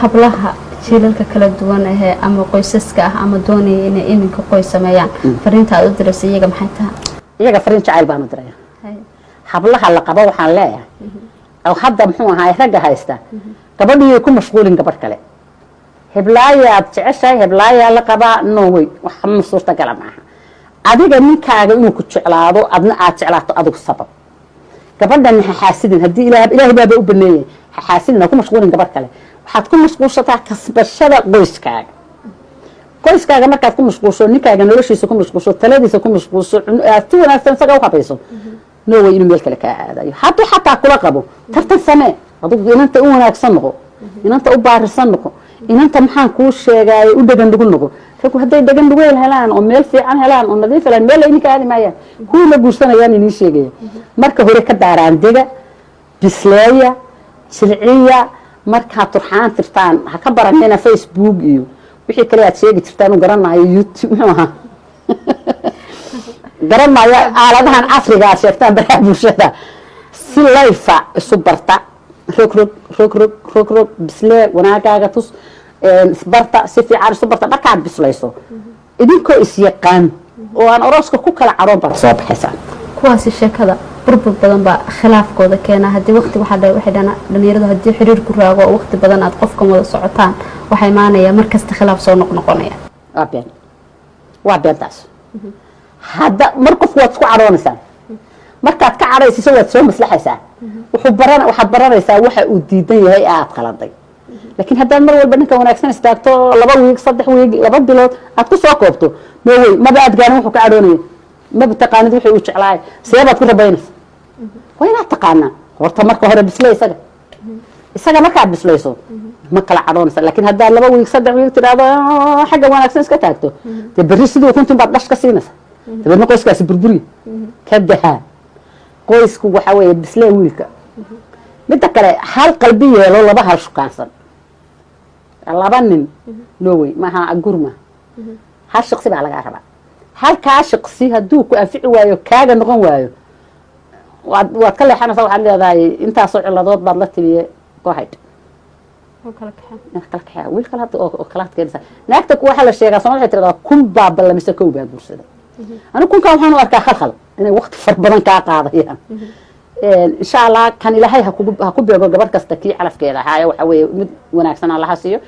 Hablaha jiilalka kala duwan ahee ama qoysaska ah ama doonaya inay iminka qoys sameeyaan, fariinta aad u diraysa iyaga maxay tahay? Iyaga fariin jacayl baan u diraya. Hablaha la qabo waxaan leeyahay, oo hadda muxuu ahaay ragga haysta, gabadhii ku mashquulin gabadh kale. Heblaayaad jeceshahay, heblaayaa la qabaa, no way, wax ma suurtagala maaha. Adiga ninkaaga inuu ku jeclaado, adna aad jeclaato, adigu sabab. Gabadhan ha xaasidin. Haddii Ilaahay baaba u baneeyay, ha xaasidin, ha ku mashquulin gabadh kale. Waxaad ku mashquulshataa kasbashada qoyskaaga. Qoyskaaga markaad ku mashquulsho, ninkaaga noloshiisa ku mashquulsho, taladiisa ku mashquulsho, aad si wanaagsan isaga u habayso, no way inuu meel kale kaa aadayo. Hadduu xataa kula qabo, tartan samee. Adigu inanta u wanaagsan noqo, inanta u baarisan noqo, inanta maxaan kuu sheegaayo u dhegan nugu noqo. Raggu hadday dhegan nugeel helaan oo meel fiican helaan oo nadiif helaan, meel idinka aadi maayaan. Kuwii la guursanayaan iniin sheegaya, marka hore ka baaraandega, bisleeya, jilciya. Markaad turxaan tirtaan, ha ka baranina Facebook iyo wixii kale aad sheegi jirtaan. U garanayo YouTube muxuu ahaa, garan maayo. Aaladahan casriga aad sheegtaan, baraha bulshada, si layfa isu barta. Rog rog rog rog rog rog, bislee, wanaagaaga tus, isbarta, si fiican isu barta. Markaad bislayso, idinkoo isyaqaan oo aan orooska ku kala caroon baad soo baxaysaan. Kuwaasi sheekada burbur badan baa khilaafkooda keena. Haddii waqti waxaa waxay dhahaan dhalinyaradu, haddii xiriir ku raago oo waqti badan aad qofkan wada socotaan, waxaa imaanaya markasta khilaaf soo noqnoqonaya. Waa been, waa beentaas. Hadda mar qofku waad isku cadhoonaysaan. Markaad ka cadhaysiso, waad soo maslaxaysaa. Wuxuu baran, waxaad baranaysaa waxa uu diidan yahay ee aad qaladay. Laakiin haddaad mar walba ninka wanaagsan istaagto, 2 wiig, 3 wiig, 2 bilood aad ku soo koobto, no way, maba aad gaarin wuxuu ka cadhoonaya, maba taqaanid wixii uu jeclaay. See baad ku rabaynaysa? Waa inaad taqaanaa horta. Marka hore bisle isaga. Isaga markaad bislayso, ma kala cadhoonaysa. Laakiin haddaad 2 wiig, 3 wiig tidhaahdo, xagga wanaagsan iska taagto, dee berri sidii ukuntin baad dhash ka siinaysa, dabeedna qoyskaasi burburiya ka dahaa. Qoysku waxa weeye bislee wiilka. Midda kale, hal qalbi yeelo, laba hal shukaansan, laba nin, no way, maaha gurma. Hal shaqsi baa lagaa rabaa. Halkaa shaqsi hadduu ku anfici waayo, kaaga noqon waayo, waad ka leexanaysaa. Waxaad leedahay intaasoo ciladood baad la timiye, go ahead, kala kaxeeya. Wiil kale hadda oo kalaad keenaysaa. Naagta waxaa la sheegaa, Soomali waxay tiradaa, 1000 baa ballamisa, kow baa guursada. Anigu kunkan waxaan u arkaa khalkhal inay waqti far badan kaa qaadayaan. Insha Allah, kan Ilaahay hakugu ha ku beego gabadh kasta kii calafkeeda ahaaye. Waxa weeye mid wanaagsan Allaha siiyo.